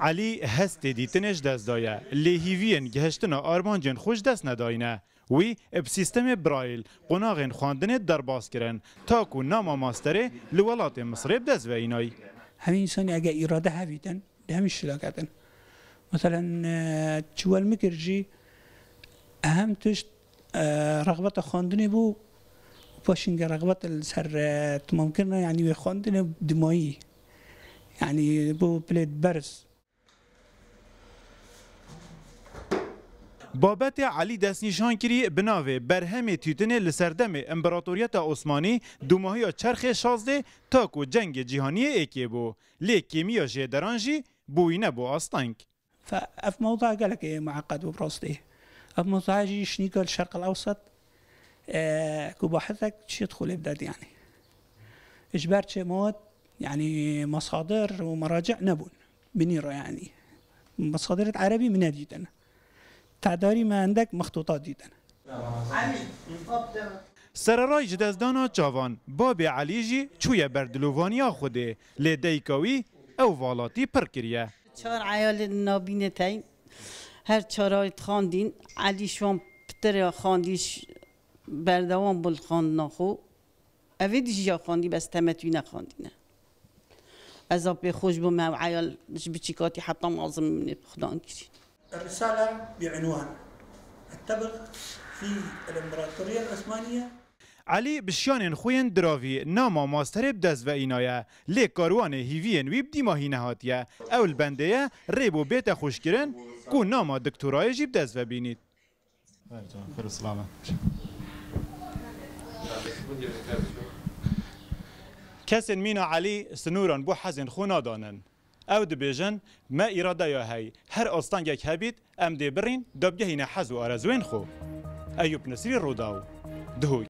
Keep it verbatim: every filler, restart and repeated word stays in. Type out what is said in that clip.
Elî hestê dîtinê ji dest daye, lê hîviyên gihiştina armancên xwe ji dest nedayne. Wî bi sîstemê Braille qonaxên xwendinê derbas kirin, ta ku nama masterê li welatê Misirê bi dest ve înay. Hemî însanî ege îrade hebîtin, di hemî şila ketin. Meselen, e, çi wel mikir jî, ehem tişt, e, rexbeta xwendinê bû û paşîn ge rexbet li ser, e, timamkirina, yanî wê xwendinê dimayî. Yanî bû pilê berz. Babetê Elî destnîşan kirî bi navê berhemê tîtinê li serdemê Împaratoriyeta Osmanî dumahiya çerxê şazdê ta ku Cengê Cîhaniyê êkê bû. Lê kêmiya jêderan jî bûyî nebû asteng. Fe-, ev mewdu'a gelekê mueqqed bû bi rastî. Ev mewdu'a jî şinîka li Şerq el Ewsat, e, ku bahsek çi dixwe lê bidet yanî. Ji ber çi mewad, yanî mesadir û meraci' nebûn. Binî re yanî. Mesadirêt erebî min nedîtin. Tedarî me endek mextûta dîtin. Sereray ji destdana çavan, babê Elî jî çûye ber dilovaniya Xwedê, lê dayika wî ew valatî pir kiriye. Çar eyalên nabîne teyn, her çaray dixwandîn, Elî ji wan pitir ya xwandî, berdewam bû li xwendina xwe. Evê dî jî ya xwendî, bes temetwî nexwendîne. Ez a pê xweş bûm, ew eyal ji biçîkatî heta mezin min ê bi Xudan kirî. الرسالة بعنوان التبغ في الإمبراطورية العثمانية. Elî bi şiyanên xwe yên diravî nama masterê bi dest ve înaye, lê karwanê hîviyên wî bi dîmahî nehatiye. Ew li bendê ye rê bo bête xweşkirin ku nama doktorayê jî bi dest ve bînît. Her can, xêr û silamet. Kesên mîna Elî sinûran bo hezên xwe nadanin. Ew dibêjin, me îradeya hey, her astengek hebît, em dê birîn, dabgehîne hez û arezûyên xwe. Eyûp Nisrî, Rûdaw, Duhok.